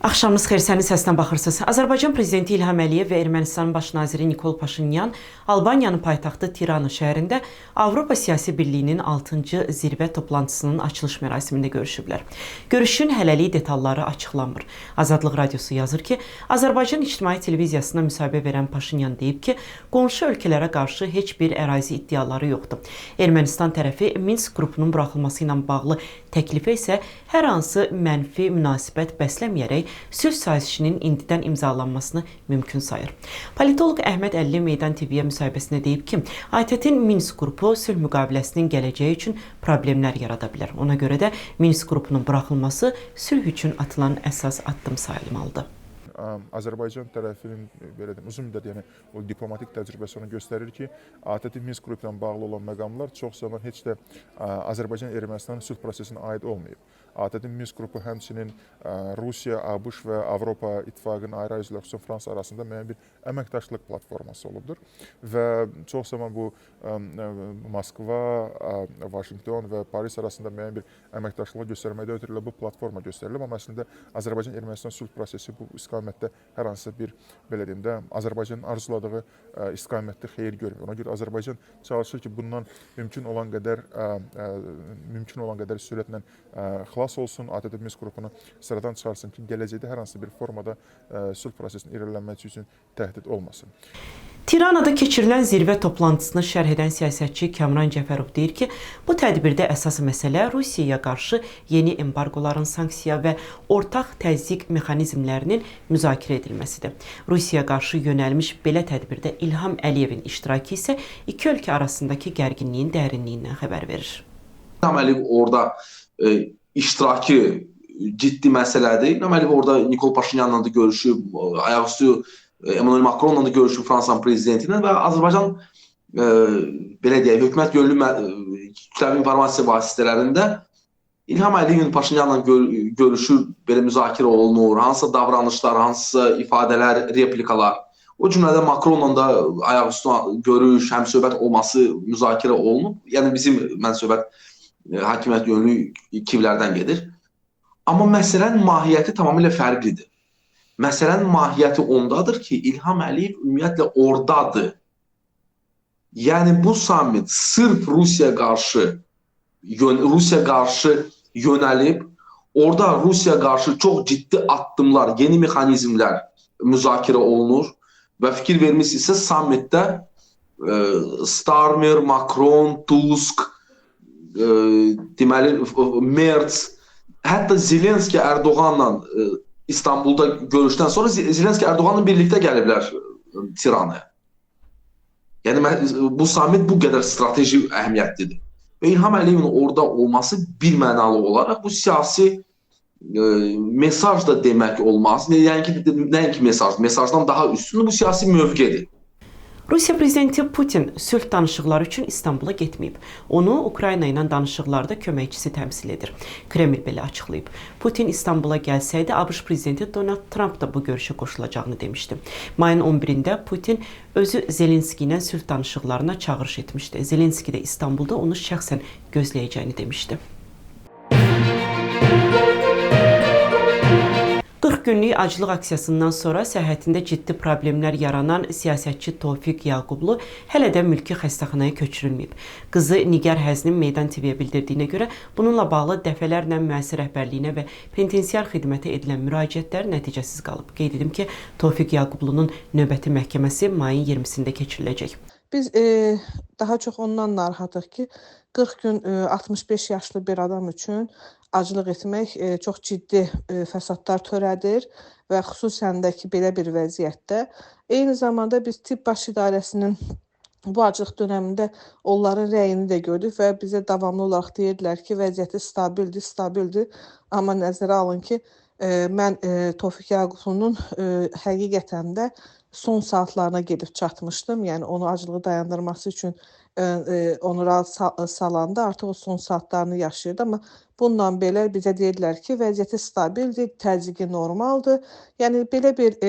Axşamınız xeyir, sənin səsinə baxırsınız. Azərbaycan Prezidenti İlham Əliyev və Ermənistanın baş naziri Nikol Paşinyan Albaniyanın paytaxtı Tirana şəhərində Avropa Siyasi Birliyinin 6-cı zirvə toplantısının açılış mərasimində görüşüblər. Görüşün hələlik detalları açıqlanmır. Azadlıq Radiosu yazır ki, Azərbaycan İctimai Televiziyasına müsahibə verən Paşinyan deyib ki, qonşu ölkələrə qarşı heç bir ərazi iddiaları yoxdur. Ermənistan tərəfi Minsk qrupunun buraxılması ilə bağlı təklifə isə hər hansı mənfi münasibət bəsləməyərək sülh sazişinin indidən imzalanmasını mümkün sayır. Politoloq Əhməd Əlli Meydan TV-yə müsahibəsində deyib ki, ATƏT-in Minsk qrupu sülh müqaviləsinin gələcəyi üçün problemlər yarada bilər. Ona görə də Minsk qrupunun buraxılması sülh üçün atılan əsas addım sayılmalıdır. Azərbaycan tərəfinin belə deyim, uzun müddət, yəni o diplomatik təcrübəsi onu göstərir ki, ATƏT Minsk qrupu ilə bağlı olan məqamlar çox zaman heç də Azərbaycan-Ermənistan sülh prosesinə aid olmayıb. ATƏT Minsk qrupu həmçinin Rusiya, ABŞ və Avropa İttifaqının ayrı-ayrı üzvləri, xüsusən Fransa arasında müəyyən bir əməkdaşlıq platforması olubdur və çox zaman bu Moskva, Vaşinqton və Paris arasında müəyyən bir əməkdaşlığı göstərməkdə ötürü bu platforma göstərilib, amma əslində Azərbaycan-Ermənistan sülh prosesi bu istiqamətdə hər hansısa bir, belə deyim də, Azərbaycanın arzuladığı istiqamətdə xeyir görmür. Ona görə Azərbaycan çalışır ki, bundan mümkün olan qədər sürətlə xilas olsun, ATƏT Minsk qrupunu sıradan çıxarsın ki, gələcəkdə hər hansı bir formada sülh prosesinin irəlilənməsi üçün təhdid olmasın. Tiranada keçirilən zirvə toplantısını şərh edən siyasətçi Kamran Cəfərov deyir ki, bu tədbirdə əsas məsələ Rusiyaya qarşı yeni embargoların, sanksiya və ortaq təzyiq mexanizmlərinin müzakirə edilməsidir. Rusiyaya qarşı yönəlmiş belə tədbirdə İlham Əliyevin iştirakı isə iki ölkə arasındakı gərginliyin dərinliyindən xəbər verir. İlham Əliyev orada iştirakı ciddi məsələdir. İlham Əliyev orada Nikol Paşinyanla da görüşüb, ayaqüstü Emmanuel Macronla da görüşüb, Fransanın prezidenti ilə və Azərbaycan belə deyək, hökumət yönlü kütləvi informasiya vasitələrində İlham Əliyevin Paşinyanla görüşü belə müzakirə olunur, hansısa davranışlar, hansısa ifadələr, replikalar. O cümlədə Macronla da ayaqüstü görüş, həmsöhbət olması müzakirə olunub. Yəni bizim mən söhbət hakimiyyət yönlü kivlərdən gedir. Amma məsələnin mahiyyəti tamamilə fərqlidir. Məsələnin mahiyyəti ondadır ki, İlham Əliyev ümumiyyətlə oradadır. Yəni bu sammit sırf Rusiya qarşı yönəlib, orada Rusiya qarşı çox ciddi addımlar, yeni mexanizmlər müzakirə olunur və fikir vermişsinizsə sammitdə Starmer, Macron, Tusk, deməli Merz, hətta Zelenski Erdoğanla İstanbulda görüşdən sonra Zelenski Erdoğanla birlikdə gəliblər Tiranaya. Yəni bu sammit bu qədər strateji əhəmiyyətlidir. Və İlham Əliyevin orada olması bir mənalı olaraq bu siyasi mesaj da demək olmaz. Yəni ki, nəinki mesaj, mesajdan daha üstün bu siyasi mövqedir. Rusiya prezidenti Putin sülh danışıqları üçün İstanbula getməyib. Onu Ukrayna ilə danışıqlarda köməkçisi təmsil edir. Kreml belə açıqlayıb. Putin İstanbula gəlsəydi, ABŞ prezidenti Donald Trump da bu görüşə qoşulacağını demişdi. Mayın 11-də Putin özü Zelenski ilə sülh danışıqlarına çağırış etmişdi. Zelenski də İstanbulda onu şəxsən gözləyəcəyini demişdi. 40 günlük aclıq aksiyasından sonra səhhətində ciddi problemlər yaranan siyasətçi Tofiq Yaqublu hələ də mülki xəstəxanaya köçürülməyib. Qızı Nigar Həznin Meydan TV-yə bildirdiyinə görə bununla bağlı dəfələrlə müəssisə rəhbərliyinə və penitensiar xidmətə edilən müraciətlər nəticəsiz qalıb. Qeyd edim ki, Tofiq Yaqublunun növbəti məhkəməsi mayın 20-sində keçiriləcək. Biz daha çox ondan narahatıq ki, 40 gün 65 yaşlı bir adam üçün aclıq etmək çox ciddi fəsadlar törədir və xüsusən də ki, belə bir vəziyyətdə. Eyni zamanda biz Tibb Baş İdarəsinin bu aclıq dönəmində onların rəyini də gördük və bizə davamlı olaraq deyirdilər ki, vəziyyəti stabildir, stabildir. Amma nəzərə alın ki, mən Tofiq Yaqublunun həqiqətən də son saatlarına gedib çatmışdım. Yəni onu aclığı dayandırması üçün onu rahat salanda artıq o son saatlarını yaşayırdı. Amma bununla belə bizə deyirdilər ki, vəziyyəti stabildir, təzyiqi normaldır. Yəni belə bir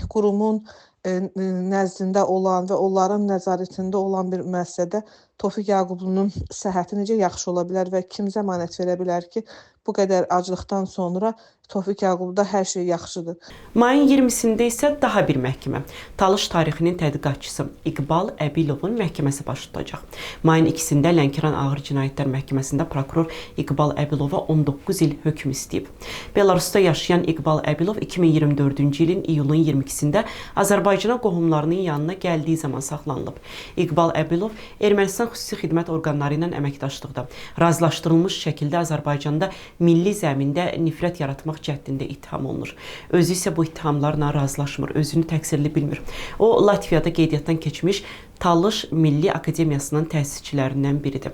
qurumun nəzdində olan və onların nəzarətində olan bir müəssisədə Tofiq Yaqublunun səhhəti necə yaxşı ola bilər və kim zəmanət verə bilər ki, bu qədər aclıqdan sonra Tofiq Yaqubda hər şey yaxşıdır. Mayın 20-sində isə daha bir məhkəmə, Talış tarixinin tədqiqatçısı İqbal Əbilovun məhkəməsi baş tutacaq. Mayın 2-sində Lənkəran Ağır Cinayətlər Məhkəməsində prokuror İqbal Əbilova 19 il hökm istəyib. Belarusda yaşayan İqbal Əbilov 2024-cü ilin iyulun 22-sində Azərbaycana qohumlarının yanına gəldiyi zaman saxlanılıb. İqbal Əbilov Ermənistan xüsusi xidmət orqanları ilə əməkdaşlıqda razılaşdırılmış şəkildə Azərbaycanda milli zəmində nifrət yaratmaq cəhdində ittiham olunur. Özü isə bu ittihamlarla razılaşmır, özünü təqsirli bilmir. O, Latviyada qeydiyyatdan keçmiş Talış Milli Akademiyasının təsisçilərindən biridir.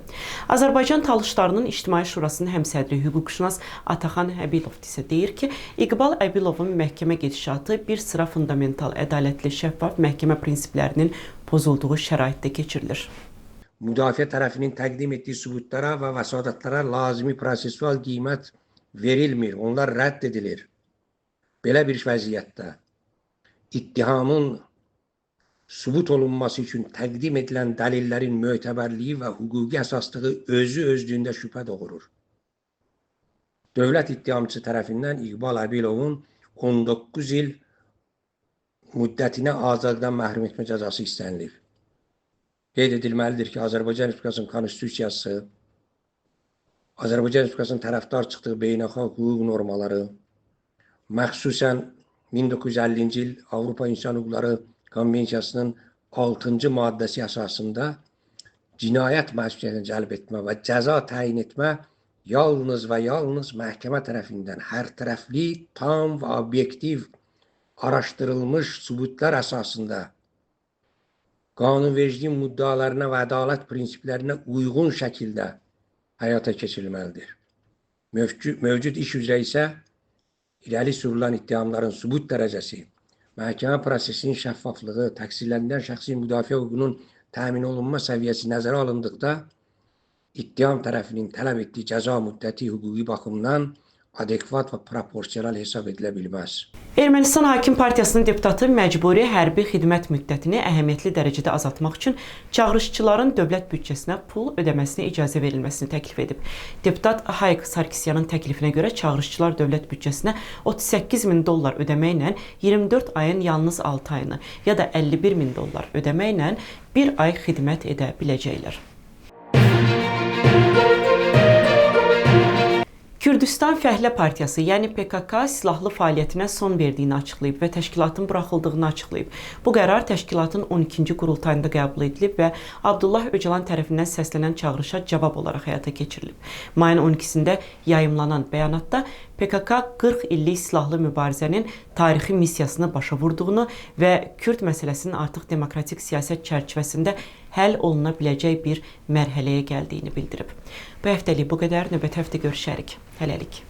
Azərbaycan Talışlarının İctimai Şurasının həmsədri, hüquqşünas Ataxan Əbilov isə deyir ki, İqbal Əbilovun məhkəmə gedişatı bir sıra fundamental, ədalətli, şəffaf məhkəmə prinsiplərinin pozulduğu şəraitdə keçirilir. Müdafiə tərəfinin təqdim etdiyi sübutlara və vəsatətlərə lazımi prosesual qiymət verilmir, onlar rədd edilir. Belə bir vəziyyətdə ittihamın sübut olunması üçün təqdim edilən dəlillərin mötəbərliyi və hüquqi əsaslığı özü özlüyündə şübhə doğurur. Dövlət ittihamçısı tərəfindən İqbal Əbilovun 19 il müddətinə azadlıqdan məhrum etmə cəzası istənilib. Qeyd edilməlidir ki, Azərbaycan Respublikasının Konstitusiyası, Azərbaycan Respublikasının tərəfdar çıxdığı beynəlxalq hüquq normaları, məxsusən 1950-ci il Avropa İnsan Hüquqları Konvensiyasının 6-cı maddəsi əsasında cinayət məsuliyyətinə cəlb etmə və cəza təyin etmə yalnız və yalnız məhkəmə tərəfindən hərtərəfli, tam və obyektiv araşdırılmış sübutlar əsasında qanunvericiliyin müddəalarına və ədalət prinsiplərinə uyğun şəkildə həyata keçirilməlidir. Mövcud iş üzrə isə irəli sürülən ittihamların sübut dərəcəsi, məhkəmə prosesinin şəffaflığı, təqsirləndirilən şəxsin müdafiə hüququnun təmin olunma səviyyəsi nəzərə alındıqda ittiham tərəfinin tələb etdiyi cəza müddəti hüquqi baxımdan adekvat və proporsional hesab edilə bilməz. Ermənistan Hakim Partiyasının deputatı məcburi hərbi xidmət müddətini əhəmiyyətli dərəcədə azaltmaq üçün çağırışçıların dövlət büdcəsinə pul ödəməsinə icazə verilməsini təklif edib. Deputat Hayk Sarkisyanın təklifinə görə çağırışçılar dövlət büdcəsinə 38 min dollar ödəməklə 24 ayın yalnız 6 ayını ya da 51 min dollar ödəməklə bir ay xidmət edə biləcəklər. Kürdistan Fəhlə Partiyası, yəni PKK silahlı fəaliyyətinə son verdiyini açıqlayıb və təşkilatın buraxıldığını açıqlayıb. Bu qərar təşkilatın 12-ci qurultayında qəbul edilib və Abdullah Öcalan tərəfindən səslənən çağırışa cavab olaraq həyata keçirilib. Mayın 12-sində yayımlanan bəyanatda PKK 40 illik silahlı mübarizənin tarixi missiyasını başa vurduğunu və Kürd məsələsinin artıq demokratik siyasət çərçivəsində həll oluna biləcək bir mərhələyə gəldiyini bildirib. Bu həftəlik bu qədər. Növbəti həftə görüşərik. Hələlik.